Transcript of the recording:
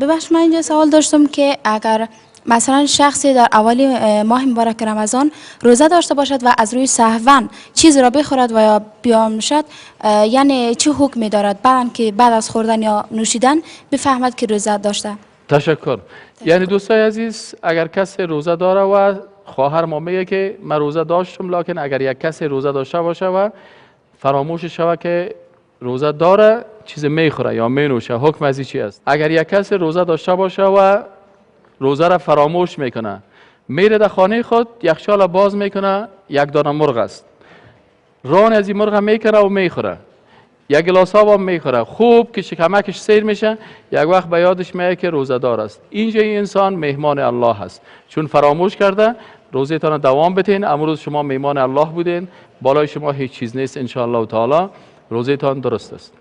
ببخش، من اینجا سوال داشتم که اگر مثلا شخصی در اولی ماه مبارک رمضان روزه داشته باشد و از روی سهوا چیزی را بخورد و یا بیامشد، یعنی چه حکمی دارد بعد که بعد از خوردن یا نوشیدن بفهمد که روزه داشته؟ تشکر. یعنی دوستای عزیز، اگر کسی روزه داره و خواهر ما میگه که من روزه داشتم، لکن اگر یک کسی روزه داشته باشه و فراموش شوه که روزه داره، چیز میخوره یا مینوشه، حکم از چی است؟ اگر یک کسی روزه داشته باشه و روزه را فراموش میکنه، میره در خانه خود، یخچال باز میکنه، یک دانه مرغ است، ران از این مرغ میکنه و میخوره، یک گلاس آب هم میخوره، خوب که شکمکش سیر میشه، یک وقت به یادش میاد که روزه دار است. اینجا این انسان مهمان الله است، چون فراموش کرده. روزه تان دوام بتین. امروز شما مهمان الله بودین، بالای شما هیچ چیز نیست ان شاء الله تعالی، روزه تان درست است.